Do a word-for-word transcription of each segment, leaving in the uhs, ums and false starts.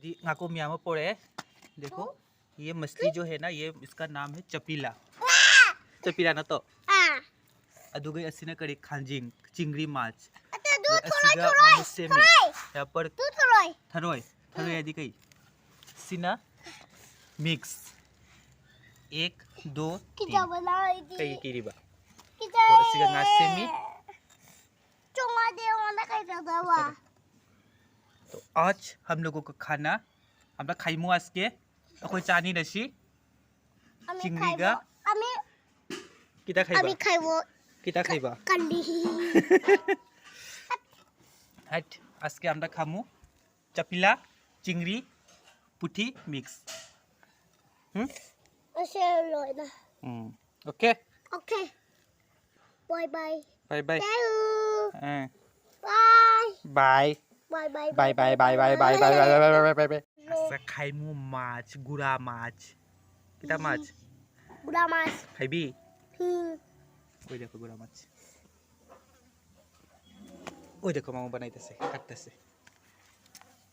ꯉꯥꯀꯨꯝ ꯌꯥꯝ ꯑꯃ ꯄꯣꯔꯛꯑꯦ꯫ देखो, ये मछली जो है ना, ये इसका नाम है चपीला। चपीला ना तो। ꯑꯗꯨꯒ ꯑꯁꯤꯅ ꯀꯔꯤ? ꯈꯥꯖꯤꯡ, ꯆꯤꯡꯒ꯭ꯔꯤ ꯃꯥꯁ꯫ ꯑꯗꯨ ꯑꯗꯨꯒ ꯊꯔꯣꯏ, ꯑꯁꯤꯒ ꯊꯔꯣꯏ, ꯃꯥꯃꯨ ꯁꯦꯝꯃꯤ꯫ ꯊꯔꯣꯏ꯫ ꯌꯥꯄꯔ ꯑꯗꯨ ꯊꯔꯣꯏ꯫ ꯊꯔꯣꯏ꯫ ꯊꯔꯣꯏ ꯍꯥꯏꯗꯤ ꯀꯩ? ꯁꯤꯅ mix꯫ एक, दो, तीन꯫ ꯀꯤꯖꯕꯅ ꯑꯩꯗꯤ꯫ ꯀꯩꯒꯤ ꯀꯤꯔꯤꯕ? ꯀꯤꯖꯩꯌꯦ꯫ ꯑꯗꯣ ꯑꯁꯤꯒ ꯉꯥ ꯁꯦꯝꯃꯤ꯫ ꯆꯣꯡꯉꯗꯤ ꯑꯩꯉꯣꯟꯗ ꯀꯩꯗꯧꯗꯧꯕ? ꯆꯠꯂꯣ꯫ तो आज हम लोगों का खाना, আমরা খাইমু আজকে, ꯑꯩꯈꯣꯏ ꯆꯥꯅꯤꯗꯁꯤ, ꯑꯃꯤ ꯆꯤꯡꯒ꯭ꯔꯤꯒ ꯈꯥꯏꯕ-, ꯑꯃꯤ, ꯀꯤꯇꯥ ꯈꯥꯏꯕ? ꯑꯃꯤ ꯈꯥꯏꯕ-, ꯀꯤꯇꯥ ꯈꯥꯏꯕ? ꯀꯜꯂꯤ꯫ ꯍꯠ, ꯑꯁꯀꯦ ꯑꯝꯗ ꯈꯥꯃꯨ, ꯆꯄꯤꯂꯥ, ꯆꯤꯡꯒ꯭ꯔꯤ, ꯄꯨꯊꯤ, mix꯫ ꯎꯝ? ꯑꯁꯦ ꯂꯣꯏꯅ꯫ ꯎꯝ, okay꯫ Okay꯫ Bye bye꯫ Bye bye꯫ Thank you꯫ Ah. Bye꯫ Bye꯫ Bye bye, bye bye, bye bye, bye bye, bye bye, bye bye, bye bye, bye bye। Asa khaimu mach, gura mach। Kita mach? Gura mach। Khaibi? Hmm। Oi dekho gura mach। Oi dekho মামু বানাইতেছে, কাটতেছে।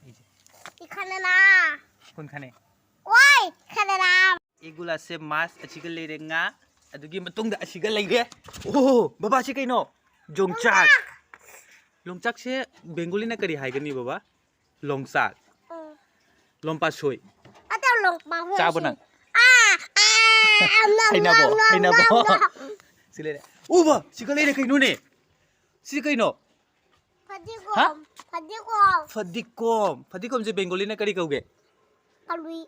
এই যে। এখানে না। কোনখানে? ওই, এখানে না। এগুলো আছে মাছ, ꯑꯁꯤꯒ ꯂꯩꯔꯦ ꯉꯥ, ꯑꯗꯨꯒꯤ ꯃꯇꯨꯡꯗ ꯑꯁꯤꯒ ꯂꯩꯔꯦ꯫ ꯑꯣ, ꯕꯕꯥ, ꯁꯤ ꯀꯩꯅꯣ? ꯌꯣꯡꯆꯥꯛ꯫ ꯌꯣꯡꯆꯥꯛꯁꯦ ꯕꯦꯡꯒꯣꯂꯤꯅ ꯀꯔꯤ ꯍꯥꯏꯒꯅꯤ, ꯕꯕꯥ? ꯂꯣꯡꯆꯥꯛ꯫ ꯎꯝ꯫ ꯂꯣꯝꯄꯥꯁꯣꯏ꯫ ꯑꯗꯣ ꯂꯣꯝꯄꯥꯁꯣꯏ꯫ ꯆꯥꯕ ꯅꯪ? ꯑꯥ, ꯑꯥ, ꯅꯝ, ꯍꯩꯅꯕꯣ? ꯅꯝ, ꯅꯝ, ꯍꯩꯅꯕꯣ? ꯅꯝ, ꯅꯝ꯫ ꯁꯤ ꯂꯩꯔꯦ꯫ ꯎꯕ! ꯁꯤꯒ ꯂꯩꯔꯦ ꯀꯩꯅꯣꯅꯦ? ꯁꯤ ꯀꯩꯅꯣ? ꯐꯗꯤꯒꯣꯝ, ꯍꯥ? ꯐꯗꯤꯒꯣꯝ꯫ ꯐꯗꯤꯒꯣꯝ꯫ ꯐꯗꯤꯒꯣꯝꯁꯦ ꯕꯦꯡꯒꯣꯂꯤꯅ ꯀꯔꯤ ꯀꯧꯒꯦ? ꯑꯂꯨꯏ꯫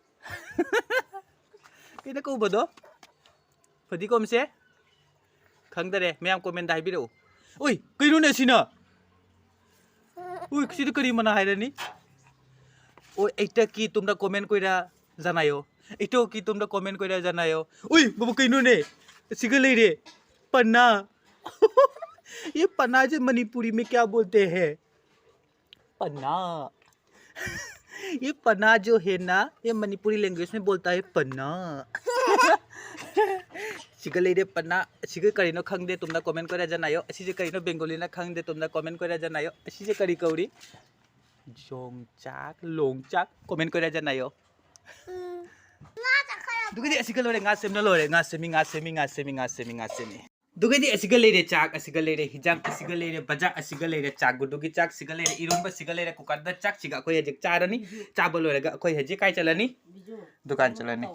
ꯀꯩꯅ ꯀꯧꯕꯗꯣ? ꯐꯗꯤꯒꯣꯝꯁꯦ? ꯈꯪꯗꯔꯦ꯫ ꯃꯌꯥꯝ comment ꯍꯥꯏꯕꯤꯔꯛꯎ꯫ ꯎꯏ, ꯀꯩꯅꯣꯅꯦ ꯁꯤꯅ? ꯎꯏ, ꯁꯤꯗ ꯀꯔꯤ ꯃꯅꯥ ꯍꯥꯏꯔꯅꯤ? ꯑꯣ, ꯑꯩꯇ ꯀꯤ ꯇꯨꯝꯗ comment ꯀꯣꯏꯔ ꯖꯅꯥꯌꯣ꯫ ꯑꯩꯇꯣ ꯀꯤ ꯇꯨꯝꯗ comment ꯀꯣꯏꯔ ꯖꯅꯥꯌꯣ꯫ ꯎꯏ, ꯕꯕꯨ ꯀꯩꯅꯣꯅꯦ? ꯁꯤꯒ ꯂꯩꯔꯦ꯫ ꯄꯟꯅꯥ꯫ ये पन्ना जो मणिपुरी में क्या बोलते हैं? पन्ना। ये पन्ना जो है ना, ये मणिपुरी language में बोलता है पन्ना। ꯁꯤꯒ ꯂꯩꯔꯦ ꯄꯟꯅꯥ, ꯁꯤꯒ ꯀꯔꯤꯅꯣ ꯈꯪꯗꯦ, ꯇꯨꯝꯅ comment ꯀꯣꯏꯔ ꯖꯅꯥꯌꯣ꯫ ꯑꯁꯤꯁꯦ ꯀꯔꯤꯅꯣ ꯕꯦꯡꯒꯣꯂꯤꯅ ꯈꯪꯗꯦ, ꯇꯨꯝꯅ comment ꯀꯣꯏꯔ ꯖꯅꯥꯌꯣ꯫ ꯑꯁꯤꯁꯦ ꯀꯔꯤ ꯀꯧꯔꯤ? ꯌꯣꯡꯆꯥꯛ, ꯂꯣꯡꯆꯥꯛ, comment ꯀꯣꯏꯔ ꯖꯅꯥꯏꯌꯣ꯫ ꯑꯗꯨꯒꯗꯤ ꯑꯁꯤꯒ ꯂꯣꯏꯔꯦ, ꯉꯥ ꯁꯦꯝꯅ ꯂꯣꯏꯔꯦ꯫ ꯉꯥ ꯁꯦꯝꯃꯤ, ꯉꯥ ꯁꯦꯝꯃꯤ, ꯉꯥ ꯁꯦꯝꯃꯤ, ꯉꯥ ꯁꯦꯝꯃꯤ, ꯉꯥ ꯁꯦꯝꯃꯤ꯫ ꯑꯗꯨꯒꯗꯤ ꯑꯁꯤꯒ ꯂꯩꯔꯦ ꯆꯥꯛ, ꯑꯁꯤꯒ ꯂꯩꯔꯦ ꯍꯤꯟꯖꯥꯡ, ꯑꯁꯤꯒ ꯂꯩꯔꯦ ꯕꯖꯥ, ꯑꯁꯤꯒ ꯂꯩꯔꯦ ꯆꯥꯛ, ꯒꯨꯗꯨꯒꯤ ꯆꯥꯛꯁꯤꯒ ꯂꯩꯔꯦ, ꯏꯔꯣꯟꯕꯁꯤꯒ ꯂꯩꯔꯦ, ꯀꯨꯀꯔꯗ ꯆꯥꯛꯁꯤꯒ ꯑꯩꯈꯣꯏ ꯍꯧꯖꯤꯛ ꯆꯥꯔꯅꯤ꯫ ꯆꯥꯕ ꯂꯣꯏꯔꯒ ꯑꯩꯈꯣꯏ ꯍꯧꯖꯤꯛ ꯀꯥꯏ ꯆꯠꯂꯅꯤ? ꯗꯨꯀꯥꯟ ꯆꯠꯂꯅꯤ꯫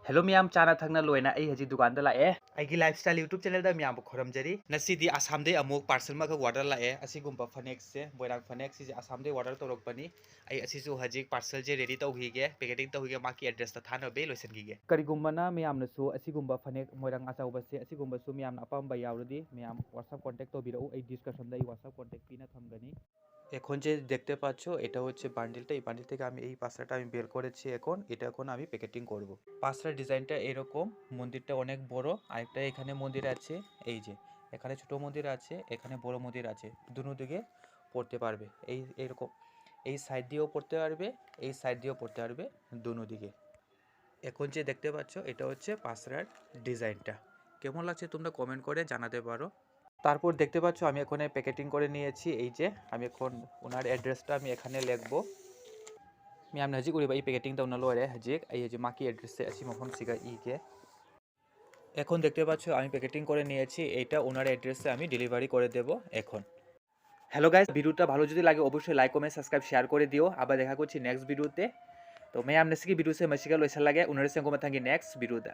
Hello ꯃꯌꯥꯝ, ꯆꯥꯅ ꯊꯛꯅ ꯂꯣꯏꯅ ꯑꯩ ꯍꯧꯖꯤꯛ ꯗꯨꯀꯥꯟꯗ ꯂꯥꯛꯑꯦ꯫ ꯑꯩꯒꯤ Lifestyle YouTube channelꯗ ꯃꯌꯥꯝꯕꯨ ꯈꯨꯔꯨꯝꯖꯔꯤ꯫ ꯉꯁꯤꯗꯤ ꯑꯁꯥꯝꯗꯩ ꯑꯃꯨꯛ parcel ꯑꯃꯈꯛ order ꯂꯥꯛꯑꯦ꯫ ꯑꯁꯤꯒꯨꯝꯕ ꯐꯅꯦꯛꯁꯦ, ꯃꯣꯏꯔꯥꯡ ꯐꯅꯦꯛ, ꯁꯤꯁꯦ ꯑꯁꯥꯝꯗꯩ order ꯇꯧꯔꯛꯄꯅꯤ꯫ ꯑꯩ ꯑꯁꯤꯁꯨ ꯍꯧꯖꯤꯛ parcelꯁꯦ ready ꯇꯧꯈꯤꯒꯦ, packeting ꯇꯧꯈꯤꯒꯦ, ꯃꯥꯒꯤ addressꯇ ꯊꯥꯅꯕ ꯂꯣꯏꯁꯤꯟꯈꯤꯒꯦ꯫ ꯀꯔꯤꯒꯨꯝꯕꯅ ꯃꯌꯥꯝꯅꯁꯨ ꯑꯁꯤꯒꯨꯝꯕ ꯐꯅꯦꯛ ꯃꯣꯏꯔꯥꯡ ꯑꯆꯧꯕꯁꯦ, ꯑꯁꯤꯒꯨꯝꯕꯁꯨ ꯃꯌꯥꯝꯅ ꯑꯄꯥꯝꯕ ꯌꯥꯎꯔꯗꯤ ꯃꯌꯥꯝ WhatsApp contact ꯇꯧꯕꯤꯔꯛꯎ꯫ ꯑꯩ descriptionꯗ ꯑꯩ WhatsApp contact ꯄꯤꯅ ꯊꯝꯒꯅꯤ꯫ এখন যে দেখতে পাচ্ছ, এটা হচ্ছে bundleটা। এই bundle থেকে আমি এই পাঁচটা আমি বের করেছি। এখন এটা এখন আমি packeting করব। পাঁচটা designটা এরকম, মন্দিরটা অনেক বড়, আরেকটা এখানে মন্দির আছে, এই যে এখানে ছোট মন্দির আছে, এখানে বড় মন্দির আছে, দুনো দিকে পড়তে পারবে। এই এরকম, এই side দিয়েও পড়তে পারবে, এই side দিয়েও পড়তে পারবে, দুনো দিকে। এখন যে দেখতে পাচ্ছ, এটা হচ্ছে পাঁচরার designটা। কেমন লাগছে তোমরা comment করে জানাতে পারো। তারপর দেখতে পাচ্ছ, আমি এখানে packeting করে নিয়েছি। এই যে আমি এখন ওনার addressটা আমি এখানে লিখবো। ꯃꯌꯥꯝꯅ ꯍꯧꯖꯤꯛ ꯎꯔꯤꯕ ꯑꯩ packeting ꯇꯧꯅ ꯂꯣꯏꯔꯦ꯫ ꯍꯧꯖꯤꯛ ꯑꯩ ꯍꯧꯖꯤꯛ ꯃꯥꯒꯤ addressꯁꯦ ꯑꯁꯤ ꯃꯐꯝꯁꯤꯒ ꯏꯒꯦ꯫ এখন দেখতে পাচ্ছ, আমি packeting করে নিয়েছি। এইটা ওনার addressএ আমি delivery করে দেব এখন। Hello guys, ভিডিওটা ভালো যদি লাগে অবশ্যই like, comment, subscribe, share করে দিও। আবার দেখা করছি next videoতে। তো ꯃꯌꯥꯝꯅ ꯁꯤꯒꯤ videoꯁꯦ ꯃꯁꯤꯒ ꯂꯣꯏꯁꯤꯜꯂꯒꯦ꯫ ꯎꯅꯔꯁꯦ ꯃꯊꯪꯒꯤ next videoꯗ꯫